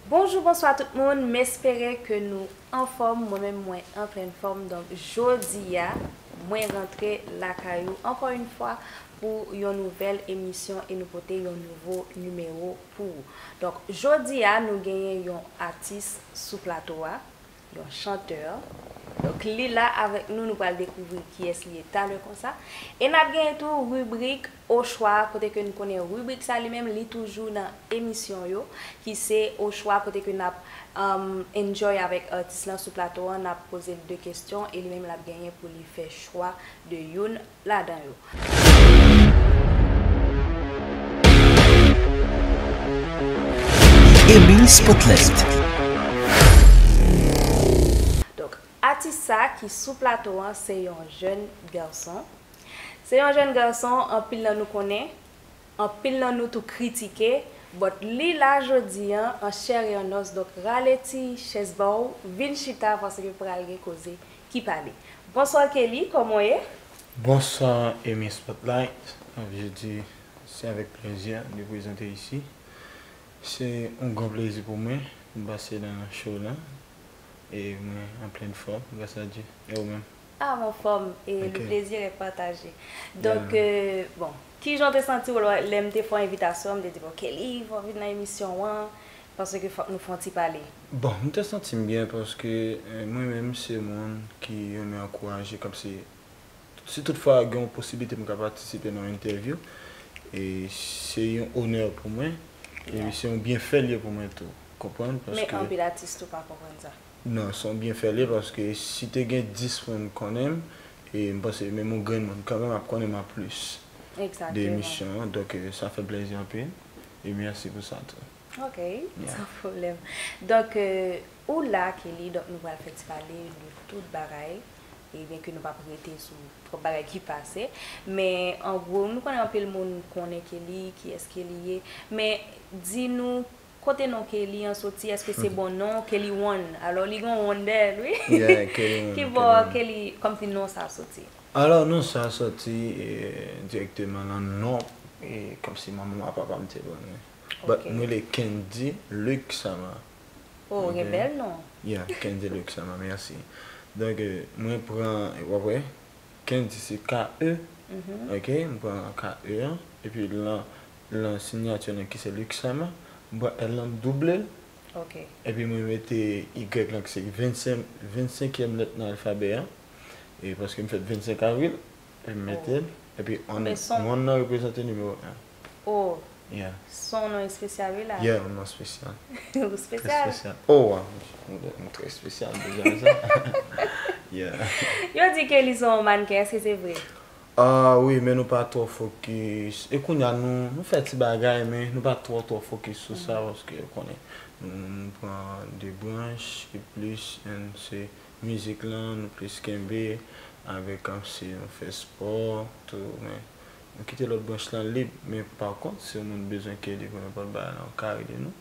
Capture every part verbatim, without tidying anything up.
Bonjou, bonswa tout moun. M espere ke nou anfòm. Mwen menm, mwen an plen fòm. Donk, jodi a, mwen rantre lakay ou ankò yon fwa pou yon nouvèl emisyon e nou pote yon nouvo nimewo pou ou. Donk, jodi a, nou genyen yon atis sou plato a, yon chantè. Donk, li la avèk nou, nou pral dekouvri kiyès li ye talè konsa. E n ap genyen tou ribrik Ochwa, kote ke n konnen ribrik sa li menm, li toujou nan emisyon yo, ki se Ochwa, kote ke n ap, um, enjoy avèk atis lan sou plato an, n ap poze l de kesyon, e li menm l ap genyen pou li fè chwa de youn ladan yo. Emil Spotlight. Donk, atis sa ki sou plato an, se yon jèn gason. Se yon jèn gason, anpil nan nou konnen, anpil nan nou tou kritike, but li la jodi an, an chè e an os, donk rale ti chèz ba w, vin chita, paske pral gen koze ki pale. Bonswa Kelly, kòman w ye? Bonswa Emil Spotlight. Mwen vle di, se avèk plezi m te prezante isi. Se yon gran plezi pou mwen pou m pase nan show la. E mwen an plen fòm, gras a Dye. E ou menm? Ah, m anfòm, e le Ok. plaisir est partagé. Donk, Yeah. euh, bon, kijan w te santi w lè, lè m te fè w envitasyon, m te di, bon, Kelly, fò w vin nan emisyon an, paske fòk nou fè yon ti pale. Bon, m te santi m byen paske, euh, mwen menm se moun ki renmen ankouraje, kòmsi si toutfwa gen yon posiblite m ka patisipe nan yon entèvyou, e se yon onè pou mwen, e Yeah. se yon byenfè l ye pou mwen tou, konprann? Men Paske anpil atis tou pa konprann sa. Non, se yon byenfè l ye paske si te gen dis moun konnen m, e m panse menm yon grenn moun kanmenm ap konnen m an plis de Egzakteman. emisyon an, donk, euh, sa fè plezi anpil, e mèsi pou sa tou. Ok, Yeah. san pwoblèm. Donk, euh, ou la, Kelly, donk nou pral fè ti pale de tout bagay, e byen ke nou p ap rete sou twòp bagay ki pase, men an gwo, nou konnen anpil moun konnen Kelly, kiyès Kelly ye, men di nou, kote non Kelly an soti, èske se bon non, Kelly One? Alò, li gen yon One dèyè l, wi. Yeah, Kelly One, Ki bò Kelly One. Kelly, kòmsi non sa soti? Alò, non sa soti, eh, dirèkteman nan non, e kòmsi manman m ak papa m te ban mwen. But Ok. m rele Kendy Luxama. Oh, Ok. gen bèl non. Yeah, Kendy Luxama, mèsi. Donk, eh, mwen pran, w ap wè, Kendy se K E, Mhm. ok, m pran K E an, epi lan, lan siyati lan ki se Luxama, m pran L lan m double l, Ok. epi mwen mete Y lan ki se vennsenk, vennsenkyèm lèt nan alfabè an, e paske m fèt vennsenk avril, epi m mete Oh. l, epi Oubyen on, son. on nan reprezante nimewo en. Oh, Yeah. se yon non espesyal, wi la. Yeah, yon non espesyal. Ou espesyal? Espesyal. Oh, wow. M, m trè espesyal deja, sa. Yeah. Yo di ke li se yon mannken, èske se vre? Ah, wi, men nou pa twò fokis. E kounye a, nou, nou fè ti bagay, men nou pa twò, twò fokis sou sa, Mhm. paske, ou konnen, nou, nou pran de branch, e plis, and se mizik lan, nou plis kenbe, avèk, um, si nou fè spò, tou, men nou kite lòt branch lan lib, men pa kont, si yon moun bezwen Kelly pou nenpòt bagay la, ou ka rele nou.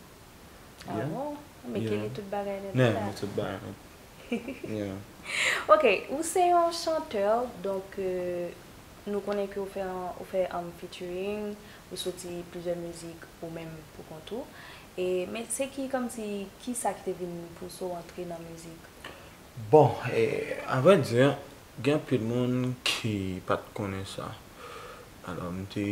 Ah Yeah. bon? Men Yeah. Kelly tout bagay nèt Men, la. men tout bagay nèt. Yeah. Ok, ou se yon chantè, donk, euh, nou konnen ke ou fè an, ou fè, um, featuring, ou soti plizyè mizik ou menm pou kont ou. E, men se ki, kòmsi, ki sa ki te vin pouse w antre nan mizik? Bon, e, avrèdi, gen anpil moun ki pa t konnen sa. Alò, m te,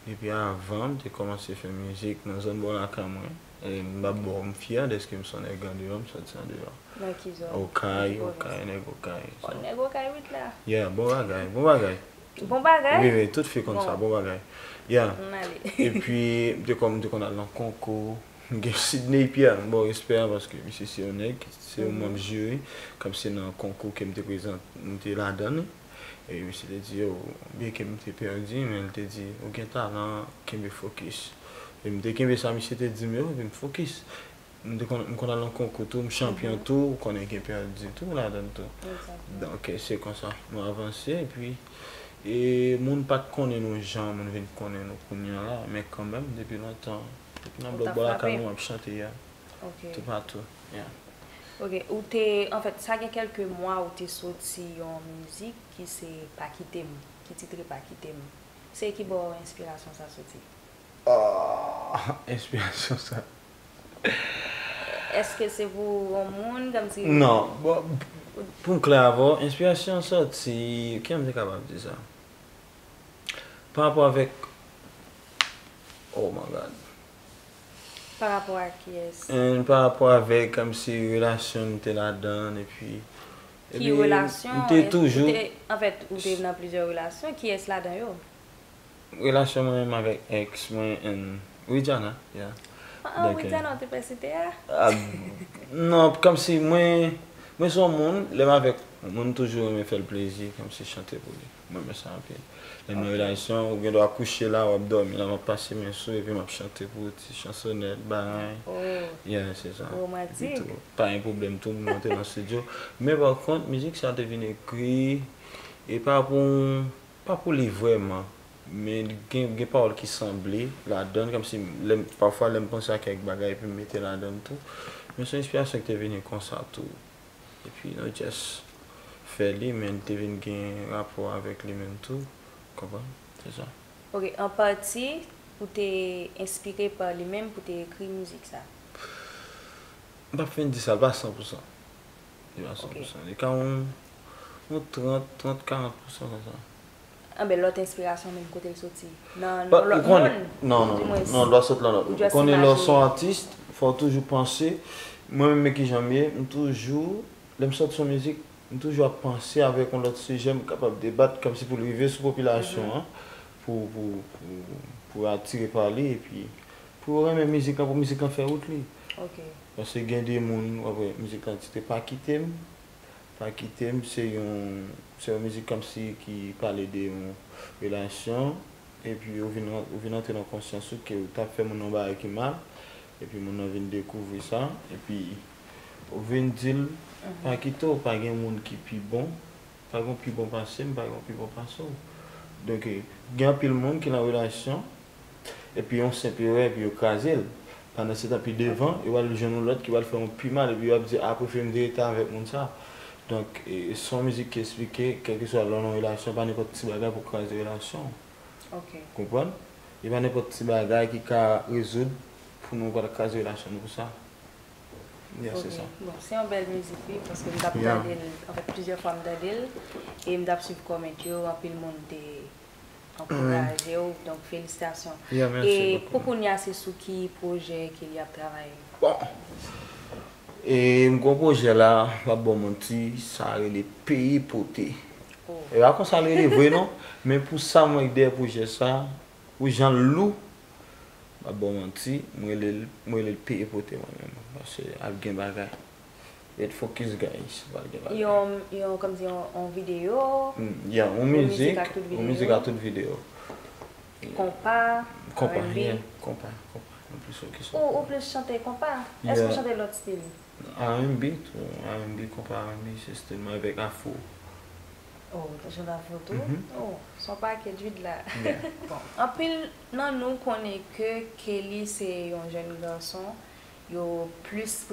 depi avan, m te kòmanse fè mizik nan zòn bò lakay mwen. E m ap ba w, m fyè dèske m se yon nèg andeyò, m sòti andeyò. Nan ki zòn? Okay, Nan ki pwovens? Okay, nèg Okay. Oh, nèg Okay, wi la. Yeah, bon bagay, bon bagay. Bon bagay? Wi, wi, tout fi konn sa, Bon. bon bagay. Yeah. Ann ale. Epi, m te kòm, m te konn al nan konkou. M gen Sidney Pierre, m ba w respè a, paske misye se yon nèg, se yon Mhm. manm jiri, kòmsi nan konkou ke m te prezan, m te ladan li. E misye te di, yo, byenke m te pèdi, men l te di, ou gen talan, kenbe fokis. E m te kenbe sa misye te di m yo, epi m fokis. M te konn, m konn al nan konkou tou, m chanpyon Mhm. tou, ou konnen gen pèdi tou ladan l tou. Egzakteman. Donk, se konsa, nou avanse, epi, e moun pa t konnen nou jan moun vin konnen nou kounye a la, men kanmenm, depi lontan, depi nan Ou blòk ta bò lakay frape. nou, m ap chante, yeah. Ok. Toupatou, yeah. Ok, ou te, anfèt, sa gen kèlke mwa ou te soti yon mizik ki se Pa Kite M, ki titre Pa Kite M. Se ki bò enspirasyon sa soti? Ah, enspirasyon sa. Èske se pou yon moun, kòmsi? Non, bon, pou m klè avè w, enspirasyon an sòti, kijan m te kapab di sa? Pa rapò avèk, oh my God. Pa rapò a kiyès? And pa rapò avèk, kòmsi, relasyon m te ladan, epi, Ki epi, relasyon? M te toujou. Ou te, anfèt, ou te nan plizyè relasyon. Kiyès ladan yo? Relasyon mwen menm avèk ex mwen and Widiana, yeah. Ah, ah, Widiana, ou te pèsite a? Ah, non, kòmsi mwen, mwen se yon moun, lè m avèk yon moun, m toujou renmen fè l plezi, kòmsi chante pou li. Mwen renmen sa anpil. Lè m nan relasyon, ou gen dwa kouche la, w ap dòmi la, m ap pase men sou, epi m ap chante pou ou ti chansonèt, bagay. Oh. Yeah, se sa. Romantik. Epi tou, pa gen pwoblèm tou, m monte nan estidyo. Men pa kont, mizik sa te vin ekri, e pa pou, pa pou li vrèman. Men gen, gen pawòl ki sanble ladan l, kòmsi lè m, pafwa lè m panse a kèk bagay epi m mete ladan l tou. Men se yon enspirasyon ki te vini konsa tou. Epi nou just fè li, men li te vin gen rapò avèk li menm tou. Konprann? Se sa. Ok, an pati, ou te enspire pa li menm pou te ekri mizik sa? M p ap fin di sa, l pa san pou san. Li pa san pou san. Li ka yon, yon trant, trant, karant pou san konsa. Anben, lòt enspirasyon menm, kote l soti? Nan, nan lòt moun? Non, non, non, non, l pa sot nan lòt moun. Ou konnen lè w se yon atis, fò w toujou panse, mwen menm men kijan m ye, m toujou, lè m sòti yon mizik, m toujou ap panse avèk yon lòt sijè, m kapab debat, kòmsi pou l rive sou popilasyon an, pou, pou, pou, pou atire pa li, epi pou yo renmen mizik lan, pou mizik lan fè wout li. Ok. Paske gen de moun, w ap wè, mizik lan titre Pa Kite M, Pa Kite M, se yon, se yon mizik kòmsi ki pale de yon relasyon, epi ou vin, ou vin antre nan konsyans ou ke ou t ap fè moun nan yon bagay ki mal, epi moun nan vin dekouvri sa, epi ou vin di l, pa kite w, pa gen moun ki pi bon, pa gen pi bon pase m, pa gen pi bon pase w. Donk, gen anpil moun ki nan relasyon, epi yon senp erè, epi yo kraze l. Pandan se tan pi devan, yo pral jwenn yon lòt ki pral fè yon pi mal, epi yo ap di, a, prefere m te rete avèk moun sa. Donk, e, se yon mizik ki esplike, kèlkeswa lè w nan yon relasyon, pa nenpòt ti bagay pou kraze relasyon w. Ok. Konprann? E pa nenpòt ti bagay ki ka rezoud pou nou pral kraze relasyon nou pou sa. Yeah, se sa. Bon, se yon bèl mizik, wi, paske m t ap tande l, anfèt, plizyè fwa m tande l, e m t ap swiv kòmant yo, anpil moun te ankouraje w, donk, felisitasyon. Yeah, mèsi bokou. E pou kounye a, se sou ki pwojè ke li ap travay? Bon, e m gen yon pwojè la, m p ap ba w manti, sa rele Peye Pote. Oh. E pa konsa l rele vre non, men pou sa m wè k dèyè pwojè sa, pou jan l lou, m p ap ba w manti, m rele l, m rele l Peye Pote mwen menm, paske ap gen bagay. Ret focus guys, pral gen bagay. Yon, yon, kòmsi yon, yon videyo? Hmm, yeah, yon mizik, yon mizik ak tout videyo. Konpa, konpa, yeah, konpa, konpa. Mwen plis focus sou konpa. Ou, ou plis chante konpa? Èske ou chante lòt stil? R and B tou, R and B, konpa R and B, se stil mwen avèk afro. Oh, ou chante afro tou? Oh, se yon pakèt vide la. Bon, anpil nan nou konnen ke Kelly se yon jèn gason yo plis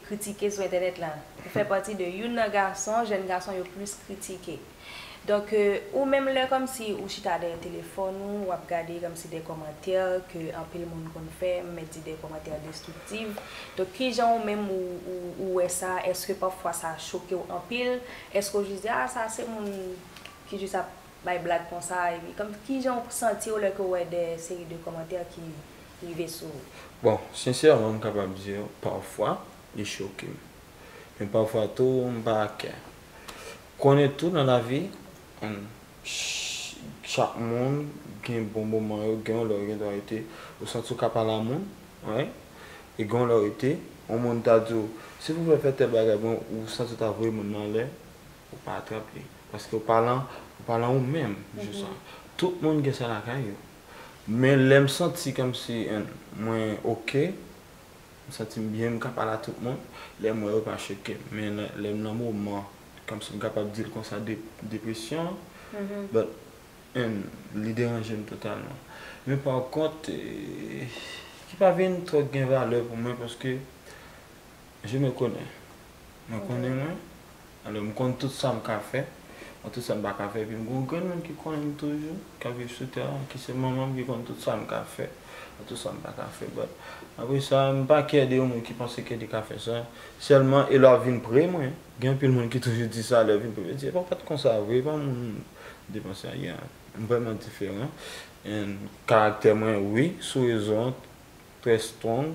kritike sou entènèt la. Ou fè pati de youn nan gason, jèn gason yo plis kritike. Donk, ou menm lè kòmsi ou chita dèyè telefòn ou, w ap gade kòmsi de kòmantè ke anpil moun konn fè, m mèt di de kòmantè destriktif. Donk, kijan ou menm ou, ou, ou wè sa? Èske pafwa sa choke w anpil? Èske w jis di, a, sa se moun ki jis ap bay blag konsa, epi kòm kijan w santi w lè ke w wè de seri de kòmantè ki rive sou ou? Bon, sensèman, m kapab di w, pafwa, li choke m. Men pafwa tou, m pa kè. Konnen tou nan lavi, ch-, chak moun gen bon moman yo, gen yon lè w gen dwa rete, ou santi w ka pale a moun, wi. E gen yon lè w rete, yon moun ta di w, silvouplè fè tèl bagay, bon, ou santi w ta voye moun nan anlè, ou pa atrap li. Paske ou pa lan, ou pa lan ou menm, jou sa. Tout moun gen sa lakay yo. Men lè m santi kòmsi, en, mwen oke, m santi m byen, m ka pale a tout moun, lè m wè yo pa choke m. Men lè, lè m nan moman, kòmsi m kapab di l konsa, de, depresyon, but, en, li deranje m totalman. Men pa kont, eh, ki pa vin twò gen valè pou mwen, paske je me connais. Mwen konnen mwen. Alò, m konn tout sa m ka fè. Nan tout sa m pa ka fè, epi m gen yon grann moun ki konnen m toujou, k ap viv sou tè a, ki se manman m, ki konn tout sa m ka fè. Nan tout sa m pa ka fè, but apre sa, m pa kè de yon moun ki panse ke li ka fè sa. Sèlman, e lè w ap vin pre mwen, gen anpil moun ki toujou di sa, lè yo vin pre mwen, yo di, "Epa, w pa t konsa vre, epa moun depanse a, yeah." M vrèman diferan. And karaktè mwen, wi, sou rezo an, trè strong.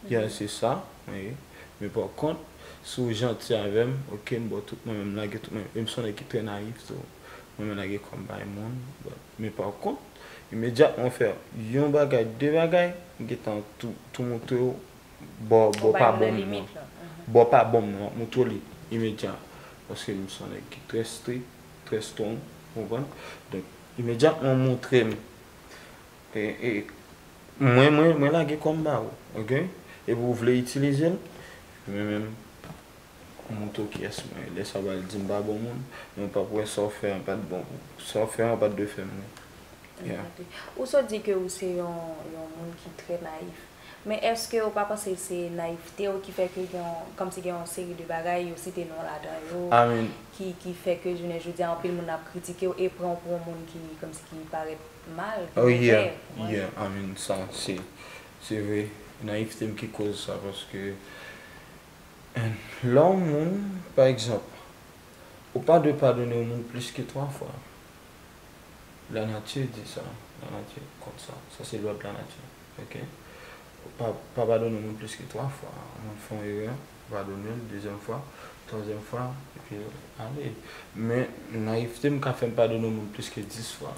Yeah, se sa, wi. Men pa kont, si w janti avè m, ok, m ba w tout mwen menm, m lage tout mwen. E m se yon nèg ki trè nayif, so, mwen menm lage kò m bay moun. But, men pa kont, imedyatman w fè yon bagay, de bagay, m gentan tou, tou montre w, bò, bò pa bon m nan. Bò pa bon m nan, m ap montre w li imedya. Paske m se yon nèg ki trè strik, trè strong, w konprann? Donk, imedyatman w montre m E, e, mwen, mwen, mwen lage kò m ba ou, ok? Epi ou vle itilize l, mwen menm, m montre w kiyès mwen ye. Lè sa w pral di m pa bon moun, men w p ap wè sa w fè an pa t bon pou, sa w fè an pa t dwe fè m, non. Yeah. Ok. Ou sot di ke ou se yon, yon moun ki trè nayif. Men èske ou pa panse se nayifte w ki fè ke gen yon, kòmsi gen yon seri de bagay, yo site non ladan yo, I mean, ki, ki fè ke jounen jodi a, anpil moun ap kritike w e pran w pou yon moun ki, kòmsi ki parèt mal, ki Oh, yeah, move. Wi. Yeah, I mean, sa, se, se vre. Nayifte m ki koz sa, paske, and, lè yon moun, pa egzanp, ou pa dwe padone yon moun plis ke twa fwa. Lanati di sa, lanati konn sa. Sa se lòd lanati, ok? Pa, pa padone yon moun plis ke twa fwa. Yon moun fè yon erè, padone l, dezyèm fwa, twazyèm fwa, epi ale. Men, nayifte m ka fè m padone yon moun plis ke dis fwa.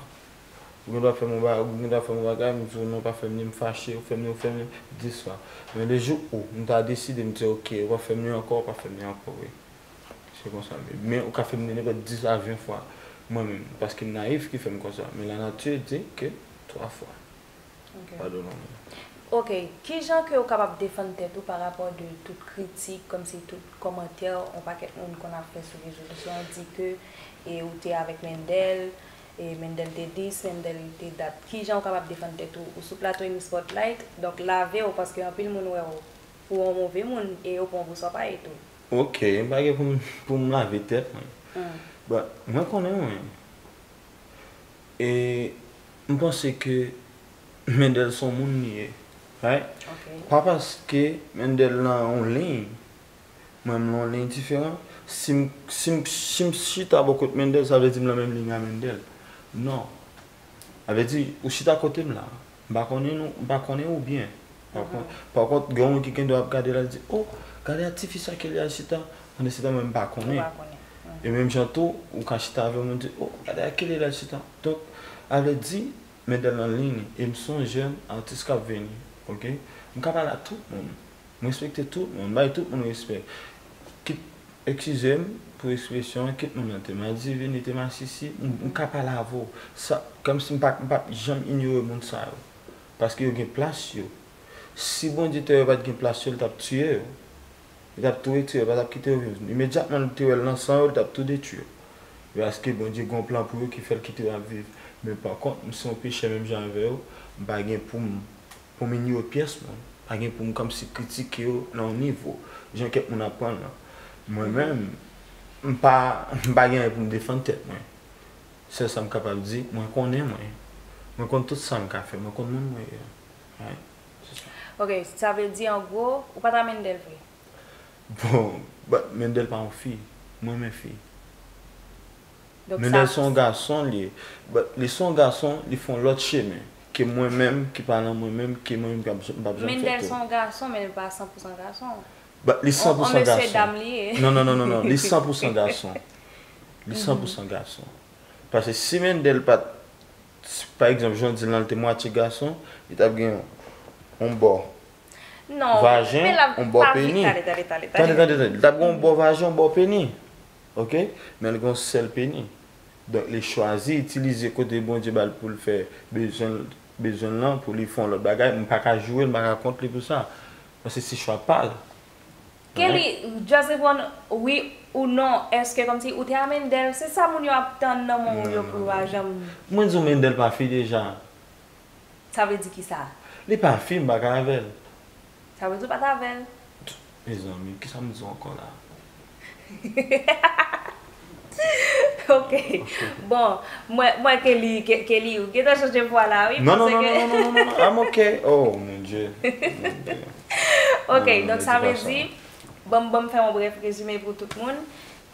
Ou gen dwa fè m yon ba-, ou gen dwa fè m yon bagay, m di w non, pa fè m li, m fache, ou fè m li, ou fè m li, dis fwa. Men le jou où m ta deside, m di, ok, ou pa fè m li ankò, ou pa fè m li ankò, wi. Se konsa m ye. Men ou ka fè m li nenpòt dis a ven fwa, mwen menm, paske m nayif ki fè m konsa. Men lanati di ke twa fwa. Ok. Padone yon moun. Ok, kijan ke ou kapab defann tèt ou pa rapò de tout kritik, kòmsi tout kòmantè yon pakèt moun konn ap fè sou rezo sosyo an, di ke, e, ou te avèk Mendel, e Mendel te dis, Mendel te dat. Kijan ou kapab defann tèt ou? Ou sou plato Emi Spotlight, donk lave w, paske anpil moun wè w pou yon move moun, e yo pran w pou sa w pa ye tou. Ok, m pa gen pou m, pou m lave tèt mwen. Hmm. But, mwen konnen mwen. E m panse ke Mendel se yon moun li ye, right? Ok. Pa paske Mendel nan yon liy, mwen m nan yon liy diferan. Si m, si m, si m chita bò kot Mendel, sa vle di m nan menm liy a Mendel. Non. Sa vle di, ou chita kote m la. M pa konnen nou, m pa konnen ou byen. Pa kon-, pa kont, gen yon moun ki gen dwa ap gade l, ap di, "Oh, gade a tifi sa ke li al chita." Pandan se tan mwen m pa konnen. Ou pa konnen. Mhm. E menm jan tou, ou ka chita avè yon moun, di, "Oh, gade a kilè l al chita." Donk, sa vle di, Mendel nan liy li, e m se yon jèn atis k ap vini, ok? M ka pale a tout moun. M respekte tout moun, m bay tout moun respè. Kit, eskize m pou ekspresyon an, kit moun nan te madivin, li te masisi, m, m ka pale avè w. Sa, kòmsi m pa, m p ap janm inyore moun sa yo. Paske yo gen plas yo. Si Bondye te wè yo pa t gen plas yo, li t ap tiye yo. Li t ap tou retire yo, li pa t ap kite yo viv. Imedyatman li te wè l nan san yo, li t ap tou detwi yo. Paske Bondye gen yon plan pou yo ki fè l kite yo ap viv. Men pa kont, m se yon pechè menm jan avè yo, m pa gen pou m, pou m inyore pyès moun. Pa gen pou m kòmsi kritike yo nan yon nivo, jan kèk moun ap pran l lan. Mwen menm, m pa, m pa gen anyen pou m defann tèt mwen. Sèl sa m kapab di, mwen konnen mwen. Mwen konn tout sa m ka fè, mwen konn moun mwen ye. Right? Se sa. Ok, sa vle di an gwo, ou pa ta Mendel vre? Bon, but Mendel pa yon fi. Mwen renmen fi. Donk Mendel sa se yon gason li ye. But li se yon gason, li fè yon lòt chemen. Ke mwen menm, ki pa nan mwen menm, ke mwen menm m p ap janm fè tou. Mendel se yon gason, men li pa san pou san gason. But li san pou san gason. On, on mesye dam li ye. Non, non, non, non, non. Li san pou san gason. Li san pou san gason. Paske si Mendel pa t, pa egzanp, jan w di l lan, li te mwatye gason, li t ap gen yon bò vajen, yon bò peni. Tande, tande, tande. Li t ap gen yon bò vajen, yon bò peni. Ok? Men li gen yon sèl peni. Donk, li chwazi itilize kote Bondye ba l pou l fè bezwen, bezwen l lan, pou li fè yon lòt bagay. M pa ka joure l, m pa ka kont li pou sa. Paske se chwa pa l. Kelly, just reponn wi ou non. Èske kòmsi ou te a Mendel? Se sa moun yo ap tann nan men w yo pou yo pa janm. Mwen di w Mendel pa fi deja. Sa vle di kisa? Li pa fi, m pa ka avè l. Sa vle di w pa t avè l? Mezanmi, kisa m di w ankò la? Ok. Bon, mwen, mwen Kelly, Ke- Kelly, ou gentan chanje vwa la, wi, Non, non, non, paske non, non, non, non, non, non. I'm okay. Oh, mon Dieu. Mon Dieu. Ok, Non, non, donk di sa pa vle sa. di, ban m, ban m fè yon brèf rezime pou tout moun.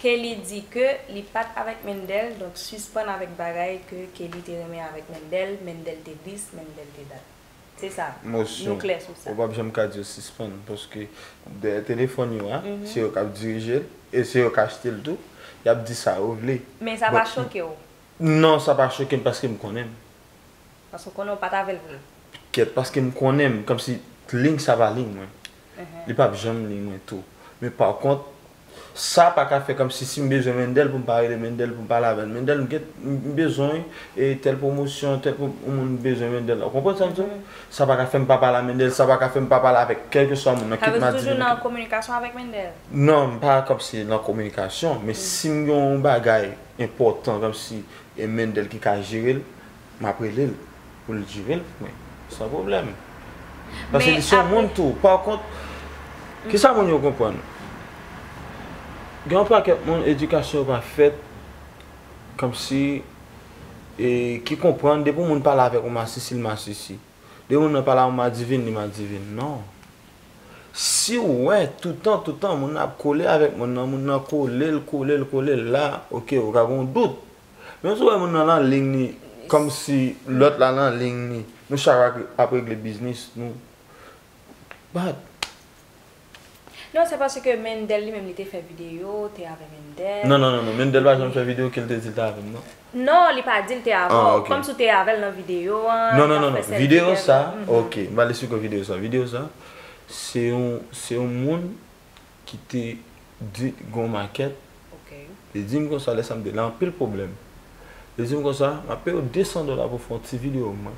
Kelly di ke li pa t avèk Mendel, donk sispann avèk bagay ke Kelly te renmen avèk Mendel, Mendel te dis, Mendel te dat. Se sa. Mosyon. Nou klè sou sa. Ou p ap janm ka di yo sispann, paske dèyè telefòn yo a, se yo k ap dirije l, e se yo k achte l tou, y ap di sa yo vle. Men sa pa choke w. Non, sa pa choke m paske m konnen m. Paske w konnen w pa t avè l vre. Kèt, paske m konnen m, kòmsi liy sa pa liy mwen. Li p ap janm liy mwen tou. Men pa kont, sa pa ka fè kòmsi si m bezwen Mendel pou m pa rele Mendel pou m pale avè l. Mendel, m gen, m bezwen e tèl pwomosyon, tèl pwo- moun bezwen Mendel. Ou konprann sa m di w? Sa pa ka fè m pa pale a Mendel, sa pa ka fè m pa pale avèk kèlkeswa moun nan Sa kit vle di m a toujou di nan kominikasyon avèk Mendel. Non, m pa kòmsi nan kominikasyon, men si m gen yon bagay enpòtan kòmsi e Mendel ki ka jere l, m ap rele l pou l jere l pou mwen, san pwoblèm. Paske Men li se yon apre- moun tou. Pa kont, kisa moun yo konprann? Gen yon pakèt moun, edikasyon yo pa fèt kòmsi e, ki konprann depi yon moun pale avèk yon masisi, l masisi. Depi yon moun nan pale a yon madivin, li madivin. Non. Si w wè toutan, toutan, moun nan ap kole avèk moun nan, moun nan kole l, kole l, kole l la, oke, ou ka gen yon dout. Men si w wè moun nan nan liy li, kòmsi lòt la nan liy li, nou chak ap, ap regle biznis nou. But, Non, se paske Mendel li menm li te fè videyo, te avè Mendel. Non, non, non, non. Mendel pa janm fè videyo ke l te di l te avè m, non. Non, li pa di l te avè Ah, w. ok. Kòmsi w te avè l nan videyo an. Non, l non, ap non, fè non. sèvis Videyo kèk sa, lè. Mhm. Ok, m pral esplike w videyo sa. Videyo sa, se yon, se yon moun ki te di gon makèt. Ok. Li di m konsa, lè sa m te la anpil pwoblèm. Li di m konsa, m ap peye w de san dola pou fè yon ti videyo mwen.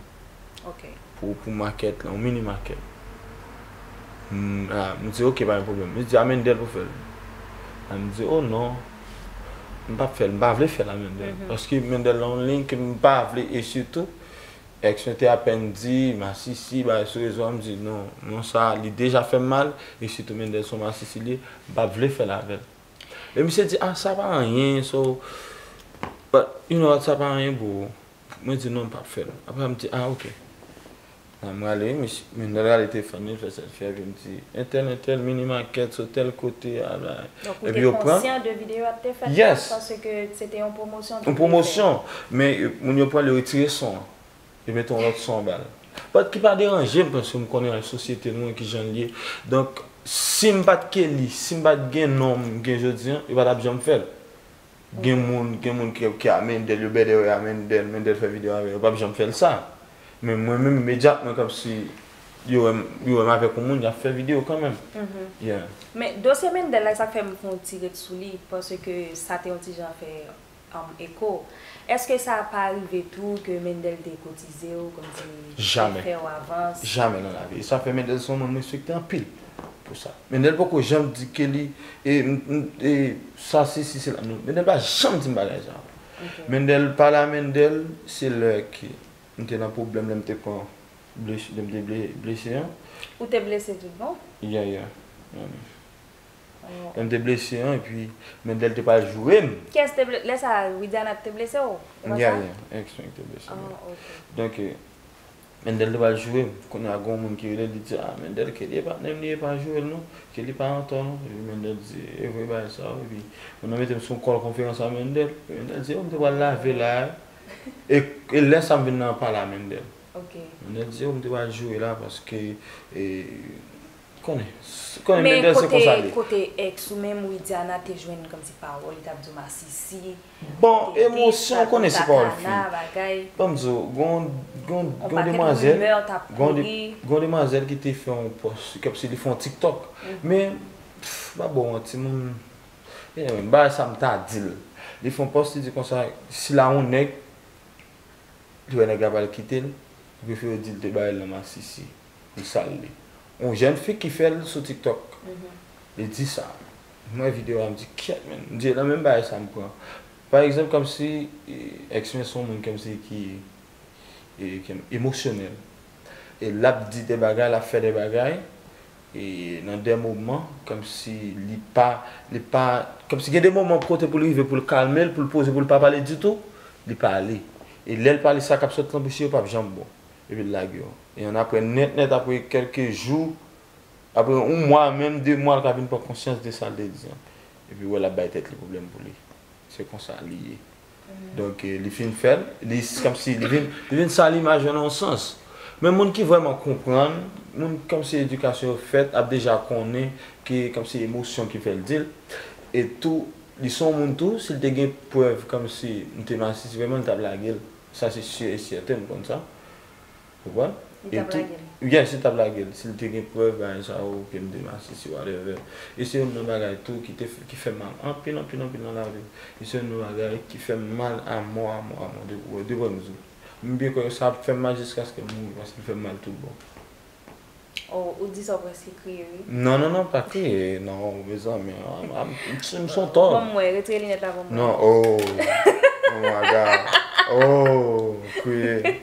Ok. Pou, pou makèt la, yon mini makèt. M, ah, m di, ok, pa gen pwoblèm. Li di, a Mendel pou fè l. Ah, m di, oh non, m p ap fè l, m pa vle fè l a Mendel. Paske Mendel la yon liy ke m pa vle, e sitou, èks mwen te apèn di, masisi, bagay sou rezo a, m di, non, non, sa, li deja fè m mal, e sitou Mendel se yon masisi li ye, m pa vle fè l avè l. E misye di, ah, sa pa anyen, so, but, you know what, sa pa anyen, bro. Mwen di, non, m p ap fè l. Apre, m di, ah, ok. Nan, m rale, misye, Mendel rale telefòn li, fè sèlfi, epi m di, entèl, entèl, mini makèt, sou tèl kote, a la. Donk, ou Epi te yo pran. Konsyan de videyo a te fèt Yes. La, paske se te yon pwomosyon. Yon pwomosyon, men, e, moun yo pran l, yo retire son an. Yo mete yon lòt son anba l. But ki pa deranje m, paske m konnen sosyete nou an ki jan l ye. Donk, si m pa t Kelly, si m pa t gen non m gen jodi an, yo pa t ap janm fè l. Gen moun, gen moun ki, ki a Mendel, yo bèdè yo a Mendel, Mendel fè videyo avè yo, yo p ap janm fè l sa. Men mwen menm, imedyatman, kòmsi yo wè m, yo wè m avèk yon moun, y ap fè videyo kanmenm. Yeah. Men dosye Mendel la, sa k fè m fè yon ti ret sou li, paske sa te yon ti jan fè um, eko. Èske sa pa rive tou ke Mendel te kotize w, kòmsi te Jamè. Fè w avans? Jamè nan lavi. E sa fè Mendel se yon moun m respekte anpil pou sa. Mendel poko janm di ke li, e, m, m, e, sa, si, si, se la. Non, Mendel pa janm di m bagay sa. Ok. Mendel, pale a Mendel, se lè ke m te nan pwoblèm, lè m te pran blesi, lè m te ble- blese an. Ou te blese tout bon? Yeah, yeah. Yeah. Oh. Lè m te blese an, epi Mendel te pral joure m. Kiyès te ble- lè sa a, Widiana te blese w? E pa Yeah, sa? Yeah, èks mwen ki te blese m. Ah, ok. Donk, e, Mendel te pral joure m. Kounye a, gen yon moun ki rele, li di, ah, Mendel, Kelly e patnè m, li e pa joure l non. Kelly pa antò non. Epi Mendel di, e vre bagay sa, wi. Epi moun nan mete m sou kòl konferans a Mendel. Epi Mendel di, oh, m te pral lave la. E, e lè sa m vin nan pale a Mendel. Ok. Mendel di, oh, m te pral joure la paske, e, konnen, konnen Men Mendel se kote, konsa li. Kote èks ou menm, Widiana te jwenn kòmsi pawòl, li t ap di w masisi. Bon, Te di emosyon, sa konnen se pawòl fi. Tatiana, bagay. Ban m di w, gon, gon, On gon pakèt demwazèl, rimè t ap gon de, kouri. Gon demwazèl ki te fè yon pòs, kòmsi li fè yon TikTok. Men, pff, m pa ba w manti, moun, anyway, m ba sa m ta di l. Li fè yon pòs, li di konsa, si la yon nèg, li wè nèg la pral kite l, li prefere di l te bay l nan masisi. Pou l sal li. Yon jèn fi ki fè l sou TikTok. Li di sa. M wè videyo a, m di, kyèt, men. M di, e nan menm bagay sa m pran. Pa egzanp, kòmsi, e, èks mwen se yon moun kòmsi ki, e, ki emosyonèl. E l ap di de bagay, l ap fè de bagay. E nan de moman, kòmsi li pa, li pa, kòmsi gen de moman kote pou l rive, pou l kalme l, pou l poze, pou l pa pale ditou, li pale. E lè l pale, sa k ap sot nan bouch li yo p ap janm bon. Epi l lage yo. E annapre, nèt nèt, apre kèlke jou, apre yon mwa, menm de mwa, l ka vin pran konsyans de sa l te di an. Epi w wè l ap bay tèt li pwoblèm pou li. Se konsa li ye. Donk, eh, li fin fè l, li s- kòmsi li vin, li vin sal imaj yo nan yon sans. Men moun ki vrèman konprann, moun kòmsi edikasyon yo fèt, ap deja konnen ke kòmsi emosyon ki fè l di l. E tou, li se yon moun tou, si l te gen prèv kòmsi m te masisi vrèman, li t ap lage l. Sa se si e sèten, m konn sa. Ou konprann? Li t ap lage l. Yes, li t ap lage l. Si l te gen prèv bagay sa yo, ke m te masisi, whatever. E se youn nan bagay tou ki te f- ki fè m mal anpil, anpil, anpil nan lavi m. E se youn nan bagay ki fè m mal amò, amò, amò, depi, depi m di w. M byen kwè sa ap fè m mal jiskaske m mouri, paske l fè m mal tout bon. Oh, ou di sa w prèske kriye, wi. Non, non, non, pa kriye, non, mezanmi, ah, ah, m, m, m se yon tò. Ban m wè, retire linèt la ban m wè. Non, oh, oh my God, oh, kriye.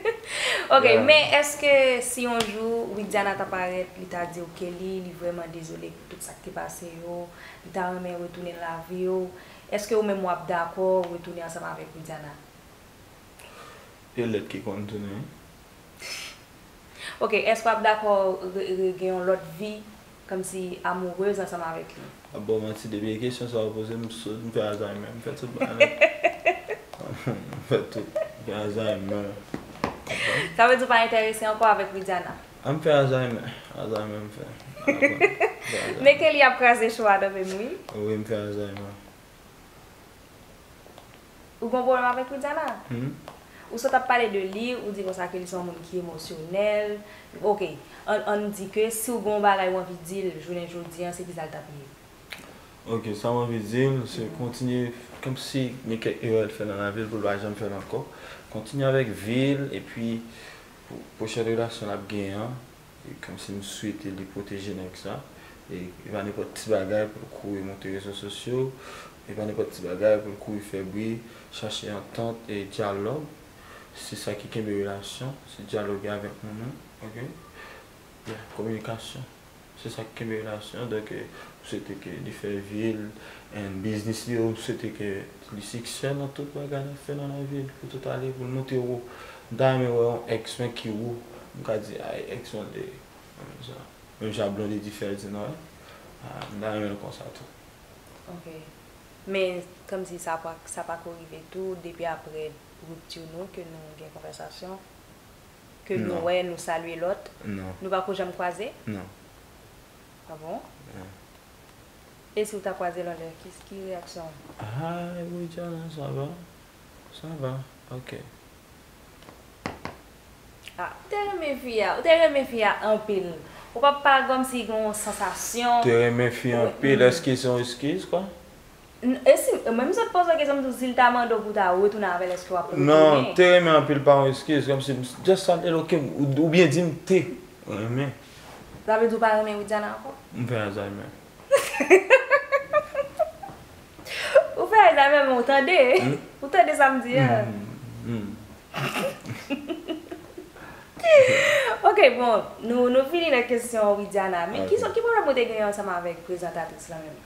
Ok, yeah. Men èske si yon jou Widiana ta parèt, li ta di w ke li, li vrèman dezole pou tout sa k te pase yo, li ta renmen retounen lavi w, èske ou menm w ap dakò retounen ansanm avèk Widiana? E lèt ki konn tounen. Ok, èske w ap dakò re- re- gen yon lòt vi kòmsi amourez ansanm avèk li? Ap ba w manti, depi e kesyon sa yo poze m, m sot, m fè Alzheimer, m fè tout bagay nèt. M fè tout, m fè Alzheimer. Sa vle di w pa enterese ankò avèk Widiana? A, m fè Alzheimer, Alzheimer m fè. Alzheimer, m fè Alzheimer. Men Kelly ap kraze cho a nan men m, wi. Wi, m fè Alzheimer. Ou gen yon pwoblèm avèk Widiana? Hmm? Ou sot ap pale de li, ou di konsa ke li se yon moun ki emosyonèl. Ok, ann, ann di ke si w gen yon bagay w anvi di l jounen jodi an, se kisa l t ap ye? Ok, sa m anvi di l, se kontinye, kòmsi gen kèk erè l fè nan lavi l, pou l pa janm fè l ankò. Kontinye avèk vi l, epi pou pwochèn relasyon l ap genyen an, e kòmsi m swete li pwoteje nèg sa. E, e pa nenpòt ti bagay pou l kouri monte rezo sosyo. E pa nenpòt ti bagay pou l kouri fè bri, chache antant e dyalòg. Se sa ki kenbe relasyon, se dyaloge avèk moun nan, ok? Yeah, kominikasyon. Se sa k kenbe relasyon an. Donk, eh, m swete ke li fè vi l, and biznis li yo, m swete ke li siksè nan tout bagay l ap fè nan lavi l, pou tout ale, pou l monte wo. M ta renmen wè yon ex mwen ki wo. M ka di, ay, ex mwen te, menm jan, menm jan Blondedy fè di non, eh. Ah, m ta renmen l konsa tou. Ok. Men, kòmsi sa pa, sa pa ko rive tou, depi apre ripti nou, ke nou gen konvèsasyon? Ke nou wè, nou salye lòt? Non. Nou pa ko janm kwaze? Non. Ah bon? Non. E si w ta kwaze l anlè, ki, ki reyaksyon w? Hi, Widiana, ça va? Ça va, ok. Ah, ou te renmen fi a, ou te renmen fi a anpil. Ou pa, pa kòmsi gen yon sansasyon. Te renmen fi anpil, èske se yon eskiz, kwa? N- E si, menm si w te poze w kesyon, m di w, si l ta mande w pou w ta retounen avè l, èske w ap retounen? Non, te renmen anpil pa yon eskiz, kòmsi m just salye l, ok, ou, oubyen di m te renmen. Sa vle di w pa renmen Widiana ankò? M fè Alzheimer. Ou fè Alzheimer, men ou tande. Hmm? Ou tande sa m di a? Hmm, hmm. Ok, bon, nou, nou fini nan kesyon Widiana. Men ki, ki pwoblèm ou te genyen ansanm avèk prezantatris la menm?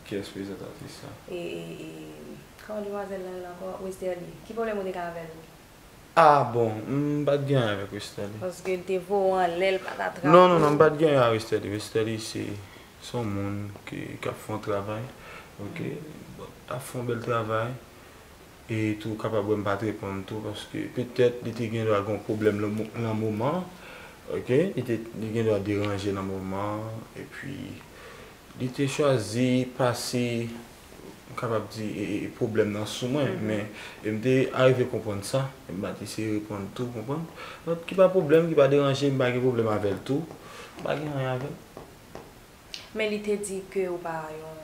Kiyès prezantatris la? E, e, e, kòman demwazèl lan rele ankò? Westerlie. Ki pwoblèm ou te gen avè l? Ah, bon, m pa t gen anyen avèk Westerlie. Paske l te voye w anlè, l pa t atrap ou. Non, non, non, m pa t gen anyen ak Westerlie. Westerlie, se, se yon moun ki, k ap fè yon travay, ok? Bon, l ap fè yon bèl travay. E tou, kapab wè m pa t reponn tou, paske petèt li te gen dwa gen yon pwoblèm lan mo- lan moman an, ok? Li te, li gen dwa deranje lan moman an, epi li te chwazi pase, m kapab di, e, e, pwoblèm nan sou mwen, men, e m te arive konprann sa, e m pa t eseye reponn tou, konprann? Donk, ki pa pwoblèm, ki pa deranje, m pa gen pwoblèm avè l tou, m pa gen anyen avè l. Men li te di ke ou pa yon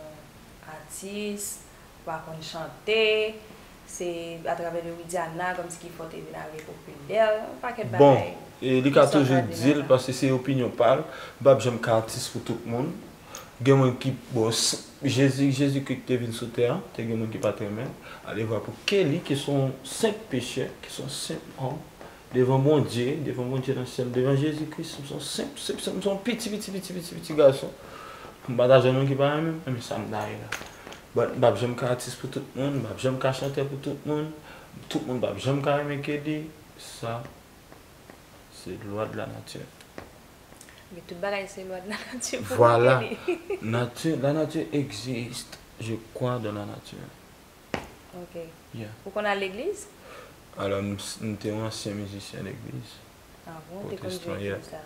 atis, ou pa konn chante, se atravè de Widiana kòmsi ki fè w te vin ale popilè, yon pakèt bagay. Bon, e li ka toujou di l, paske se opinyon pa l, m p ap janm ka atis pou tout moun. Gen moun ki, bon, s- Jezi, Jezikri ki te vin sou tè a, te gen moun ki pa t renmen l. Alevwa pou Kelly, ki se yon senp pechè, ki se yon senp òm, Devan Bondye, devan Bondye nan syèl, devan Jezi Kris, m se yon senp, senp, senp, m se yon piti, piti, piti, piti, piti gason. M pa ta jwenn moun ki parèy mwen, men sa m ta ye la. But m p ap janm ka atis pou tout moun, m p ap janm ka chantè pou tout moun, tout moun p ap janm ka renmen Kelly. Sa, se lwa de la nature. Men tout bagay se lwa de la nature pou Voilà. Kelly. Nature, la nature existe. Je crois dans la nature. Ok. Yeah. Ou konn al legliz? Alò, m, s- m te yon ansyen mizisyen legliz. Ah bon, ou te konn Protestan, jwe yeah. kisa?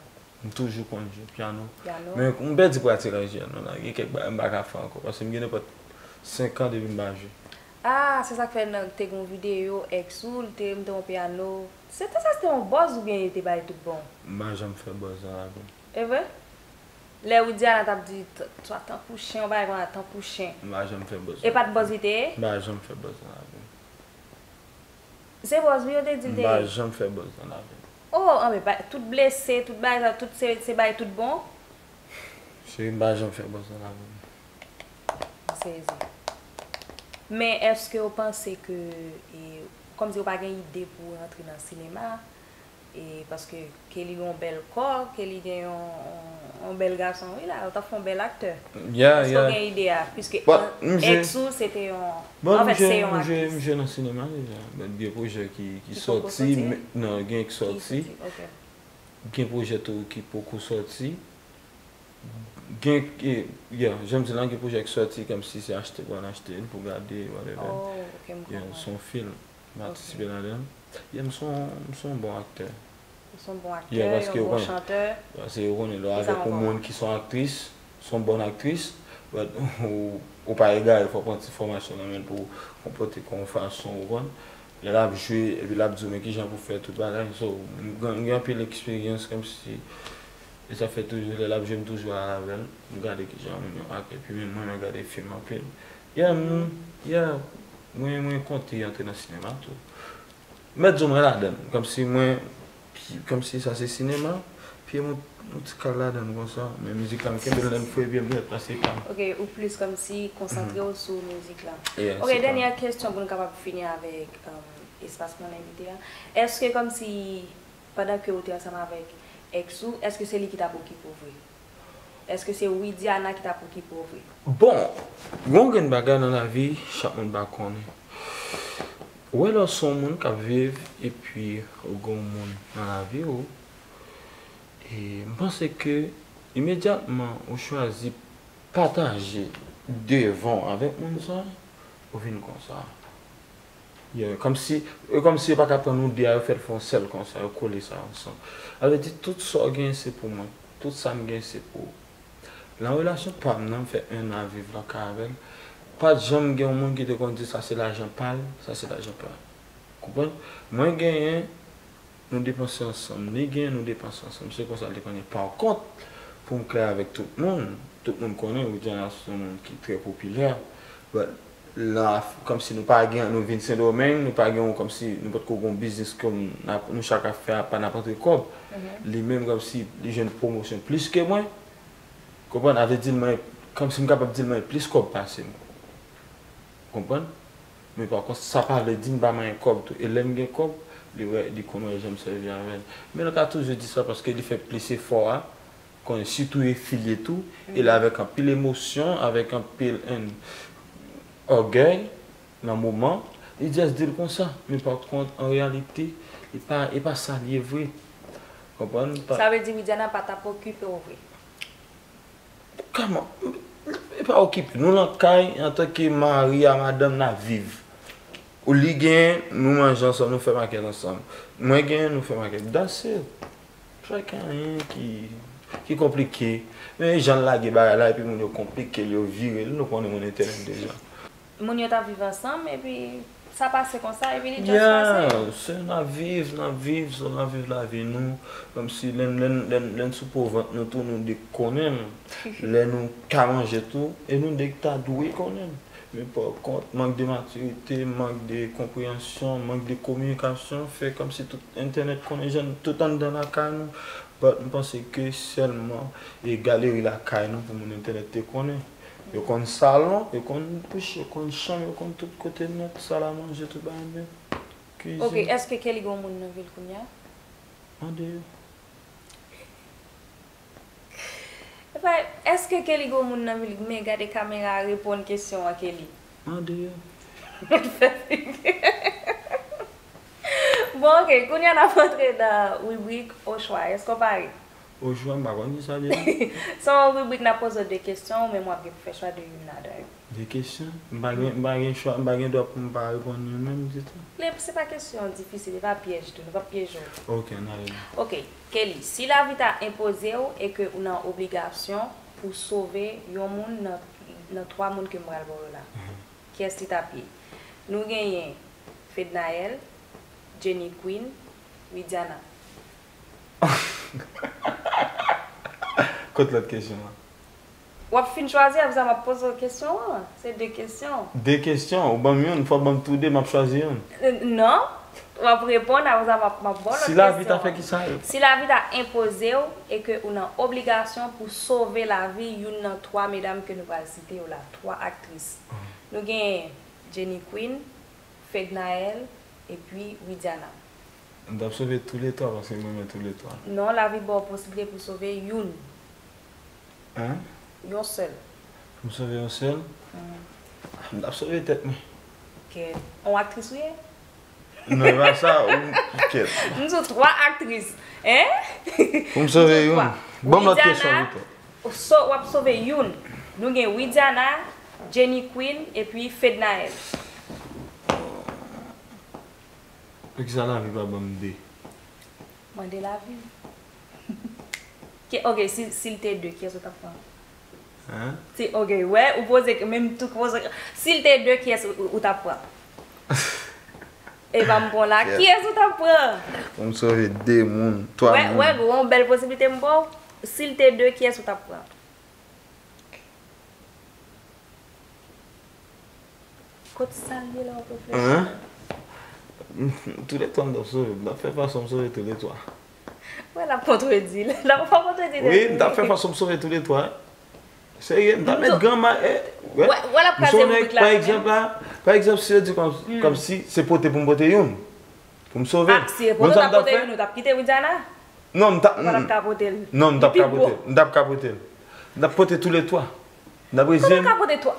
M toujou konn jwe pyano. Pyano? Men m pèdi pratik ak pyano la. Gen kèk bagay m pa ka fè ankò. Paske m gen nenpòt senk an depi m pa jwe. Ah, se sa k fè nan te gon videyo ex ou, l te monte yon pyano. Se te sa, se te yon buzz oubyen li te bay tout bon? M pa janm fè buzz nan lavi m. E vre? Lè Widiana t ap di t- twa tankou chen, yon bagay konsa tankou chen. M pa janm fè buzz. E pa t buzz li te ye? M pa janm fè buzz nan lavi m. Se buzz wi yo te di l M te pa ye. Janm fè buzz nan lavi m. Oh, anben, ba- tout blese, tout bagay sa, tout se, se bay tout bon. Cheri, m pa janm fè buzz nan lavi m. M sezi. Men èske w panse ke, e, kòmsi w pa gen ide pou w rantre nan sinema? E paske Kelly gen yon bèl kò, Kelly gen yon, yon, yon bèl gason, wi la, w t ap fè yon bèl aktè. Yeah, Èske w yeah. Gen ide a? Piske But, m jwe- ex ou, se te yon, Bon, m anfèt, se jwe, yon m jwe, m aktris. Jwe nan sinema deja. But gen pwojè ki, ki Ki poko sòti, sòti? men, non, gen ki Ki sòti. Sòti, ok. Gen pwojè tou ki poko sòti. Gen, e, yeah, jan m di la, gen pwojè ki sòti, kòmsi se achte pou n achte l, pou gade, whatever. Oh, ok, m Yeah, konprann. Se yon fim. M Ok. Patisipe ladan l. Yeah, m se yon, m se yon bon aktè. Ou se yon bon aktè, Yeah, paske yon ou bon konn- chantè. Paske ou konnen, lè w Ki sa avèk yon ankò? Moun ki se yon aktris, se yon bòn aktris, but ou, ou pa egare, fò w pran ti fòmasyon nan men l pou w konpòte kò w yon fason, ou konprann? Lè l ap jwe, epi l ap di w men kijan pou fè tout bagay. So, m gen, m gen anpil eksperyans, kòmsi, e sa fè toujou, lè l ap jwe, m toujou al avè l, m gade kijan moun yo ak, epi menm mwen, mwen gade fim anpil. Yeah, m, yeah, mwen, mwen konte antre nan sinema tou. Mèt di w mwen ladan l, kòmsi mwen, kòmsi sa se sinema, pye m yon ti kal ladan l konsa, men mizik la m kenbe l nan fre pye m nèt paske pa m. Ok, ou plis kòmsi konsantre w sou mizik la. Yeah, Ok, se pa- dènyè kesyon pou nou kapab fini avèk um, espas pou nou envite a. Èske kòmsi pandan ke ou te ansanm avèk ex ou, èske se li ki t ap okipe w vre? Èske se Widiana ki t ap okipe w vre? Bon, gon grenn bagay nan lavi, chak moun pa konnen. Ou wè lè w se yon moun k ap viv epi ou gen yon moun nan lavi w, e m panse ke imedyatman ou chwazi pataje devan w avèk moun sa, ou vin konsa. Yeah, kòmsi, e kòmsi yo pa ka pran nou de a, yo fè l fè yon sèl konsa, yo kole sa ansanm. Sa vle di, tout sa w genyen se pou mwen, tout sa m genyen se pou ou. Nan relasyon pa m nan, m fè en an viv nan kay avè l, pa t janm gen yon moun ki te konn di sa se lajan pa l, sa se lajan pa l. Konprann? Mwen genyen, nou depanse ansanm. Li genyen, nou depanse ansanm. Se konsa l te konn ye. Pa kont, pou m klè avèk tout moun, tout moun konnen Widiana se yon moun ki trè popilè. But, la, kòmsi nou pa gen, nou vin Sendomeng, nou pa gen yon, kòmsi nou potko gen yon biznis ke nou chak ap fè apa n ap antre kòb. Li menm, kòmsi li jwenn pwomosyon plis ke mwen. Konprann? Sa vle di l mwen, kòmsi m kapab di l mwen plis kòb pase m. Konprann? Men pa kont, sa pa vle di m pa manyen kòb tou. E lè m gen kòb, li wè, li konn wè jan m sèvi avè l. Men l ka toujou di sa paske li fè plis efò a, konnen sitou e fi l ye tou, e l avèk anpil emosyon, avèk anpil, en, ògèy nan moman, li just di l konsa. Men pa kont, an reyalite, e pa, e pa sa l ye vre. Konprann? Pa- Sa vle di Widiana pa t ap okipe w vre? Kòman? E pa okipe. Nou nan kay, antanke mari a madanm, n ap viv. Ou li genyen, nou manje ansanm, nou fè makèt ansanm. Mwen genyen, nou fè makèt. That's it. Pa gen anyen ki, ki konplike. Men jan l lage bagay la, epi moun yo konplike l, yo vire l, nou konnen moun entènèt deja. Moun yo t ap viv ansanm, epi sa pase konsa, epi li just pase. Yeah, se n ap viv, n ap viv, so n ap viv lavi nou. Kòmsi lè n, lè n, lè n, lè n sou po vant nou tou, nou de konnen l. Lè nou ka manje tou, e nou de ki ta dwe konnen l. Men pa kont, mank de matirite, mank de konpreyansyon, mank de kominikasyon, fè kòmsi tout entènèt konnen jan tout anndan lakay nou. But m panse ke sèlman, e galeri lakay nou pou moun entènèt te konnen. Yo konn salon, yo konn douch, yo konn chanm, yo konn tout kote nèt, sal a manje, tout bagay nèt. Kizin. Ok, èske Kelly gen yon moun nan vil kounye a? Andeyò. Epa, èske Kelly gon moun nan vil? Men gade kamera a, reponn kesyon an, Kelly. Andeyò. Bon, ok, kounye a n ap antre nan ribrik Ochwa. Èske w pare? Ochwa, m pa konn ki sa li ye. Se yon ribrik n ap poze w de kesyon, ou menm w ap gen pou fè chwa de youn ladan yo. De kesyon? M pa gen, m pa gen chwa, m pa gen dwa pou m pa reponn youn menm ditou. Li, se pa kesyon difisil, e pa pyèj tou, nou p ap pyeje w. Ok, n ale non. Ok, Kelly, si lavi ta enpoze w e ke ou nan obligasyon pou sove yon moun nan, nan twa moun ke m pral ba w yo la, kiyès li t ap ye? Nou genyen Fednaelle, Jenny Queen, Widiana. Kot lòt kesyon an? W ap fin chwazi, apre sa m ap poze w kesyon an. Se de kesyon. De kesyon, ou ban m youn, fò w ban m tou de, m ap chwazi youn. Non, w ap reponn, apre sa m ap, m ap ba w lòt kesyon. Si lavi ta fè ki sa? Si lavi ta enpoze w e ke ou nan obligasyon pou sove lavi youn nan twa medam ke nou pral site yo la, twa aktris. Nou gen Jenny Queen, Fednaelle, epi Widiana. M t ap sove tou le twa paske m renmen tou le twa. Non, lavi ba w posiblite pou sove youn. Hein? Yon sèl. Pou m sove yon sèl? M t ap sove tèt mwen. Kèt. On aktris ou ye? Non, e pa sa, ou kèt. M di w twa aktris. Hein? Pou m sove youn. Ban m lòt kesyon pito. So, w ap sove youn. Nou gen Widiana, Jenny Queen, epi Fednaelle. Poukisa lavi pa ban m de? Mande lavi. Ke, ok, si, si l te de, kiyès ou t ap pran? Hein? Si, ok, wè, ou poze, menm tou poze. Si l te de, kiyès ou, ou, ou t ap pran? E pa m pran la, kiyès ou t ap pran? Pou m sove de moun, twa Wè, moun. Wè, gon bèl posiblite m ba w. Si l te de, kiyès ou t ap pran? Kot sa l ye la, w ap reflechi? Hein? Tou le twa m t ap sove. M t ap fè fason m sove tou le twa. Wè, l ap kontredi. L ap kontredi. Wi, m t ap fè fason m sove tou le twa. Serye, m t ap met granma. Wè, wè, l ap kraze ribrik la. Pa egzanp la, pa egzanp, si yo di kòm, kòm si se pote pou m pote youn. Pou m sove. Ah, si se pote w t ap pote youn, ou t ap kite Widiana? Non, m t ap. Ou pa t ap ka pote l. Non, m t ap ka pote l. M t ap ka pote l. M t ap pote tou le twa. M t ap rezi. Kòman w ka pote twa?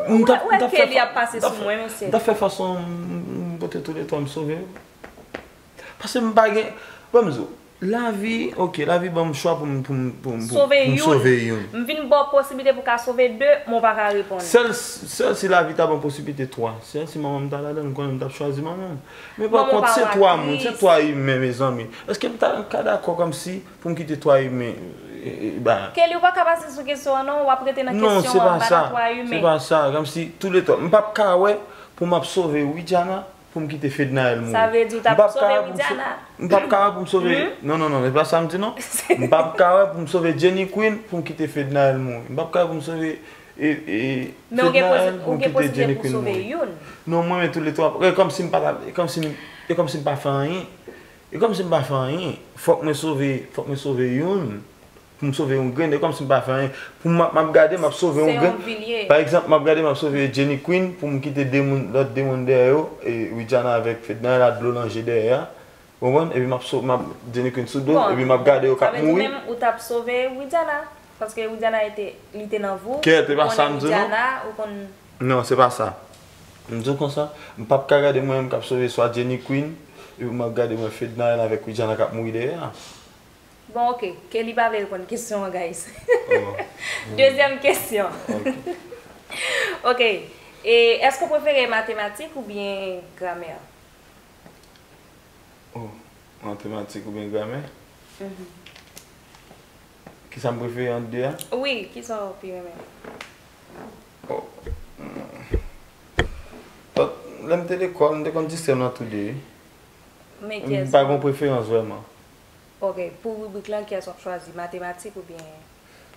M t ap, m t ap fè, m t ap fè fason m pote tou le twa, m sove yo. Paske m pa gen, bon, m di w, lavi, ok, lavi ban m chwa pou m, pou m, pou m, pou m sove youn. M vin ba w posiblite pou w ka sove de, men w pa ka reponn. Sèl, sèl si lavi ta ban m posiblite twa. Sèl si manman m ta ladan l, m konnen m t ap chwazi manman m. Men pa kont, se twa moun, se twa imen, mezanmi. Èske m ta ka dakò kòmsi pou m kite twa imen, e, e, ba. Kelly, ou pa ka pase sou kesyon an non, w ap rete nan kesyon an, m pa nan twa imen. Non, se pa sa, se pa sa, kòmsi tou le twa. M p ap ka wè pou m ap sove Widiana pou m kite Fednaelle mouri. Sa vle di w t ap sove Widiana? M p ap ka wè pou m sove, non, non, non, se pa sa m di non. M p ap ka wè pou m sove Jenny Queen pou m kite Fednaelle mouri. M p ap ka wè pou m sove, e, e, Fednaelle pou m kite Jenny Queen mouri. Non, mwen men tou le twa. E kòmsi m pa ta, e kòmsi m, e kòmsi m pa fè anyen. E kòmsi m pa fè anyen. Fòk mwen sove, fòk mwen sove youn. Pou m sove yon grenn, e kòmsi m pa fè anyen. Pou m, m ap gade, m ap sove yon grenn. Pa egzanp, m ap gade, m ap sove Jenny Queen, pou m kite de moun, lòt de moun dèyè yo, e Widiana avèk Fednaelle a dlo nan je dèyè a. Ou konprann? Epi m ap so, m ap Jenny Queen sou do, epi m ap gade yo k ap mouri. Bon, sa vle di menm ou t ap sove Widiana, paske Widiana te, li te nan vou. Kèt, e pa sa m di non. Ou konnen Widiana, ou konn. Non, se pa sa. M di w konsa, m p ap ka gade mwen menm k ap sove swa Jenny Queen, epi m ap gade mwen Fednaelle avèk Widiana k ap mouri dèyè a. Bon, ok. Kelly pa vle reponn kesyon an, guys. Dezyèm kesyon. Ok. E, èske w prefere matematik oubyen gramè? Oh, matematik oubyen gramè? Kisa m prefere ant de a? Wi, kisa w pi renmen? Oh. Lè m te lekòl, m te konn distrè m nan tou de. M pa gen yon preferans vrèman. Ok, pou ribrik lan, kiyès w ap chwazi, matematik oubyen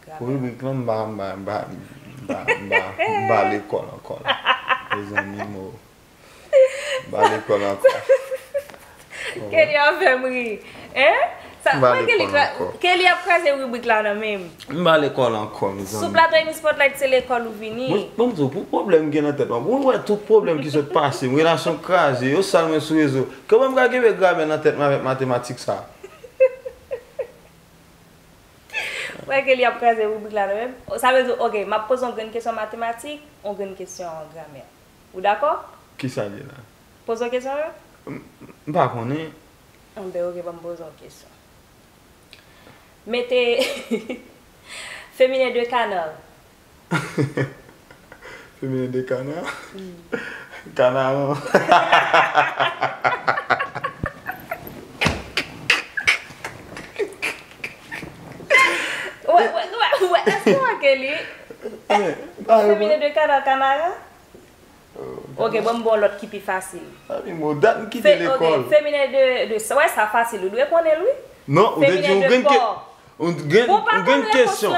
gramè? Pou ribrik lan, m pa, m pa, m pa, m pa, m pa, m pa lekòl ankò la. Mezanmi, mo. M pa lekòl ankò. Kelly ap fè m ri. Hein? Sa, wè Kelly, Kelly ap kraze ribrik la nan men m. M pa lekòl ankò, mezanmi. Sou plato Amy Spotlight, se lekòl ou vini. Bon, bon, m di w, pou pwoblèm m gen nan tèt mwen, pou wè tout pwoblèm ki sot pase m, relasyon kraze, yo sal mwen sou rezo. Kòman m ka kenbe gramè nan tèt mwen avèk matematik sa? Wè ke li ap kraze ribrik la, non, menm. Sa vle di, ok, m ap poze yon grenn kesyon matematik, yon grenn kesyon gramè. Ou dakò? Kisa l ye la? Poze w kesyon yo. M m pa konnen. Anben, ok, ban m poze w kesyon. Mete feminen de kanar. Feminen de kanar? Kanaran. Wè, wè, wè, wè, èske w wè ke li? Feminen de kanar, kanaran? Ok, bon, m bon lòt ki pi fasil. Ami mo, dat m kite lekòl. Feminen de, de, wè sa fasil, ou dwe konnen l, wi. Non, ou te di yon grenn ke, yon grenn, yon grenn kesyon.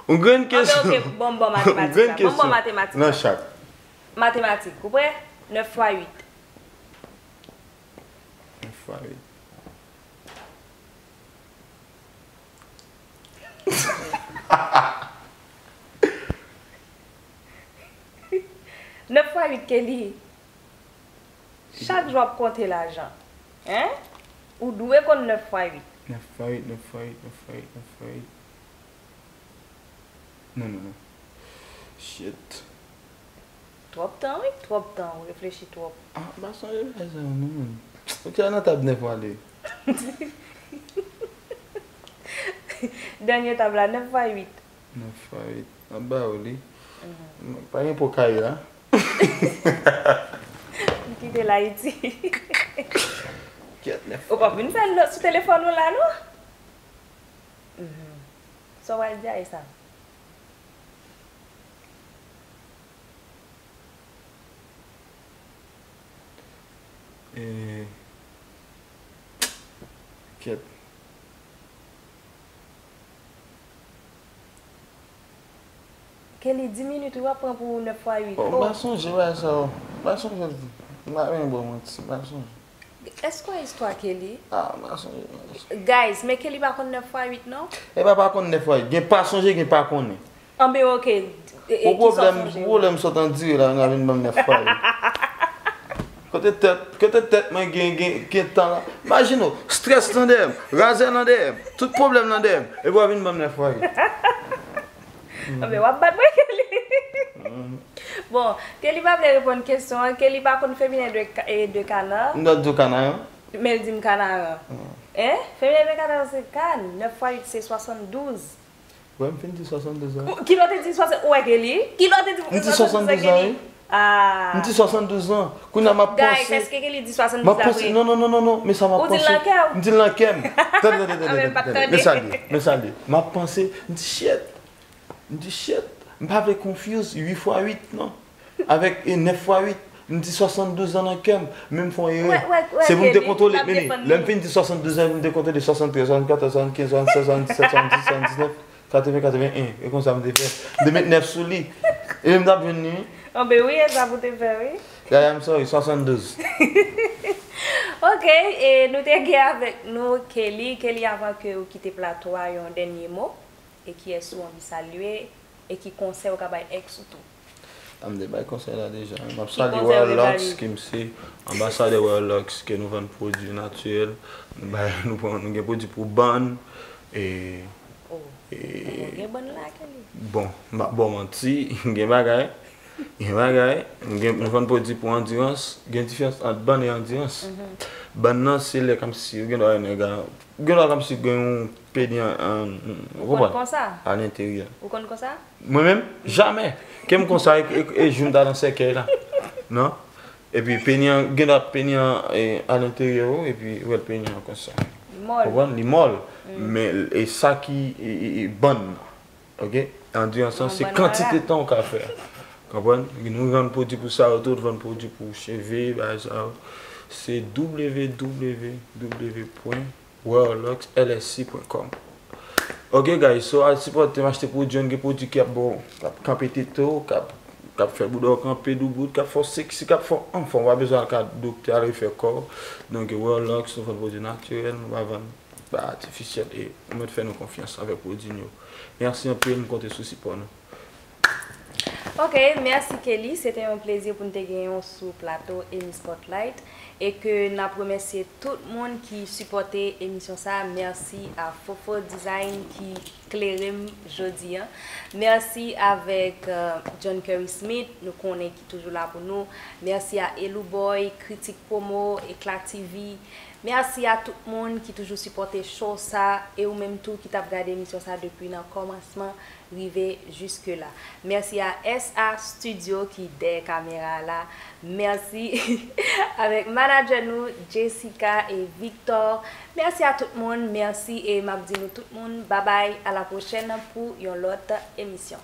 Yon grenn kesyon. Ok, bon, bon, matematik la. Bon, bon, matematik la. Nan chak. Matematik, ou prè? Nèf fwa uit. Nèf fwa uit. Nèf fwa uit, Kelly. Chak jou w ap konte lajan. Hein? Ou dwe konn nèf fwa uit. Nèf fwa uit, nèf fwa uit, nèf fwa uit, nèf fwa uit. Non, non, non. Shit. Twòp tan, wi, twòp tan. Ou reflechi twòp. Ah, m pa sonje bagay sa yo, non, man. Ou te al nan tab nèf w ale. Dènye tab la, nèf fwa uit. Nèf fwa uit. M ap ba ou li. M pa gen po kay la. M kite l Ayiti. Kyèt, nèf. Ou p ap vin fè l sou telefòn ou la, non? Sa w pral di a e sa? E, kyèt. Kelly, dis minit wi w ap pran pou nèf fwa uit. Oh, m pa sonje bagay sa yo. M pa sonje l. M pa menm ba w manti, m pa sonje. Èske w wè istwa Kelly? Ah, m pa sonje, m pa sonje. Guys, men Kelly pa konn nèf fwa uit non. E pa pa konn nèf fwa uit. Gen pa sonje, gen pa konnen. Anben, ok. E, e, ki sa w sonje? Pou pwoblèm sot andire la, n a vin ban m nèf fwa uit. Kote tèt, kote tèt mwen gen, gen, gen tan la. Imajine w, strès nan dèyè m, razè nan dèyè m, tout pwoblèm nan dèyè m, epi w a vin ban m nèf fwa uit. Anben, w ap bat mwen, Kelly. Bon, Kelly pa vle reponn kesyon an, Kelly pa konn feminen de, e, de kanar. M ta di w kanaran. Men l di m kanaran. Hein? Feminen de kanar se kan, nèf fwa uit se swasanndouz. Wè, m fin di swasanndouz an. Kilè w te di swasanndouz? Ou wè Kelly? Kilè w te di pou M di swasanndouz an, wi. Ah. M di swasanndouz an. Kounye a m ap panse. Guys, èske Kelly di swasanndouz la vre? M ap panse, non, non, non, non, non, men sa m ap panse. Ou di l nan kè w? M di l nan kè m. Tande, tande, tande, tande, tande. Men sa l ye, men sa l ye. M ap panse, m di shit. M di shit. M pa vle confuse uit fwa uit, non. Avèk, e, nèf fwa uit. M di swasanndouz an nan kè m. Men m fè yon erè. Se pou m te kontwole, men lè m fin di swasanndouz an, pou m te kontwole swasanntrèz, swasannkatorz, swasannkenz, swasannsenk, swasanndiznèf, swasanndiznèf. Katreven, katreven en, e konsa m te fè. M te met nèf sou li. E m t ap jwenn li, wi. Anben wi, e sa pou te fè, wi. Yaya, I'm sorry, swasanndouz. Ok, e nou te gen avèk nou Kelly. Kelly, avan ke ou kite plato a, yon dènye mo, e kiyès ou anvi salye, e ki konsèy ou ka bay ex ou tou? A, m te bay konsèy la deja. M ap salye Royal Lux, ki m se anbasadè Royal Lux, ke nou vann pwodui natirèl. Nou bay, nou pran, nou gen pwodui pou bann. E, oh, e, gen bann la, Kelly? Bon, m ap ba w manti, gen bagay. Gen bagay. Nou gen, nou vann pwodui pou andirans. Gen diferans ant bann e andirans. Bann nan, se lè kòmsi, ou gen dwa wè nèg la, ou gen dwa kòmsi gen yon peni an, an, ou konprann? Ou konn konsa? Alenteryè. Ou konn konsa? Mwen menm, jamè. Ke m konsa e, e, e jou m ta nan sèkèy la. Non? Epi peni an, gen dwa peni an, e, alenteryè ou, epi ou wè l peni an konsa. Li mòl. Konprann? Li mòl. Men, e sa ki, e, e, e bann nan. Ok? Andirans lan, se kantite tan ou ka fè. Konprann? Nou vann pwodui pou sa yo tou, vann pwodui pou cheve, bagay sa yo. Se w w w pwen Royal Lux L S C pwen com. Ok guys, so al sipòte m, achte pwodui yo, gen pwodui k ap ba w, k ap kanpe tete w, k ap, k ap fè bouda w kanpe doubout, k ap fè w seksi, k ap fè w anfòm, w pa bezwen al ka doktè, al refè kò w. Donk Royal Lux, nou vann pwodui natirèl, nou pa vann bagay atifisyèl e nou mèt fè nou konfyans avèk pwodui nou yo. Mèsi anpil, m konte sou sipò nou. Ok, mèsi Kelly. Se te yon plezi pou n te genyen w sou plato Emi Spotlight. E ke n ap remèsye tout moun ki sipòte emisyon sa. Mèsi a Fofo Design ki klere m jodi a. Mèsi avèk euh, John Curry Smith, nou konnen ki toujou la pou nou. Mèsi a Elou Boy, Kritik Promo, Ekla T V. Mèsi a tout moun ki toujou sipòte show sa e ou menm tou ki t ap gade emisyon sa depi nan kòmansman rive jiske la. Mèsi a S A Studio ki dèyè kamera la. Mèsi avèk manadjè nou Jessica e Victor. Mèsi a tout moun, mèsi e m ap di nou tout moun babay, a la pwochèn pou yon lòt emisyon.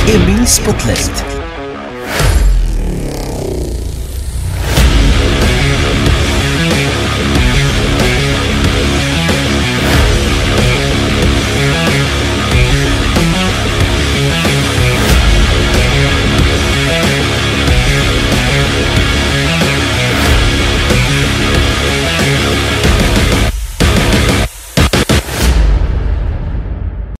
Emi Spotlight.